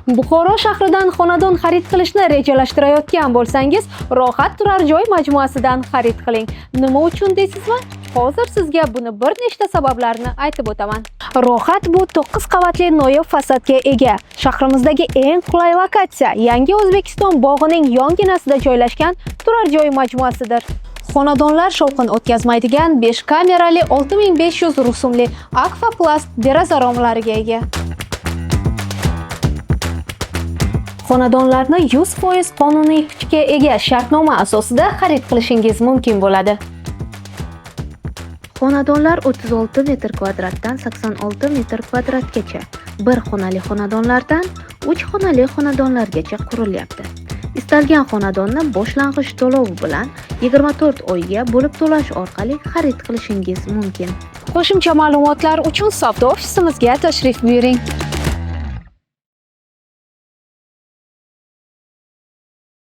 Buxoro shahridan xonadon xarid qilishni rejalashtirayotgan bo'lsangiz, Rohat turar joy majmuasidan xarid qiling. Nima uchun deysizmi? Hozir sizga buni bir nechta sabablarini aytib o'taman. Rohat bu 9 qavatli noyob fasadga ega, shahrimizdagi eng qulay lokatsiya, Yangi O'zbekiston bog'ining yonginasida joylashgan turar joy majmuasidir. Xonadonlar shovqin o'tkazmaydigan 5 kamerali 6500 rusumli Akfa Plast deraza romlariga ega. Xonadonlarni 100% qonuniy kuchga ega shartnoma asosida xarid qilishingiz mumkin bo'ladi. Xonadonlar 36 metr kvadratdan 86 metr kvadratgacha, bir xonali xonadonlardan 3 xonali xonadonlargacha qurilyapti. Istalgan xonadonni boshlang'ich to'lovi bilan 24 oyga bo'lib to'lash orqali xarid qilishingiz mumkin. Qo'shimcha ma'lumotlar uchun savdo ofisimizga tashrif buyuring.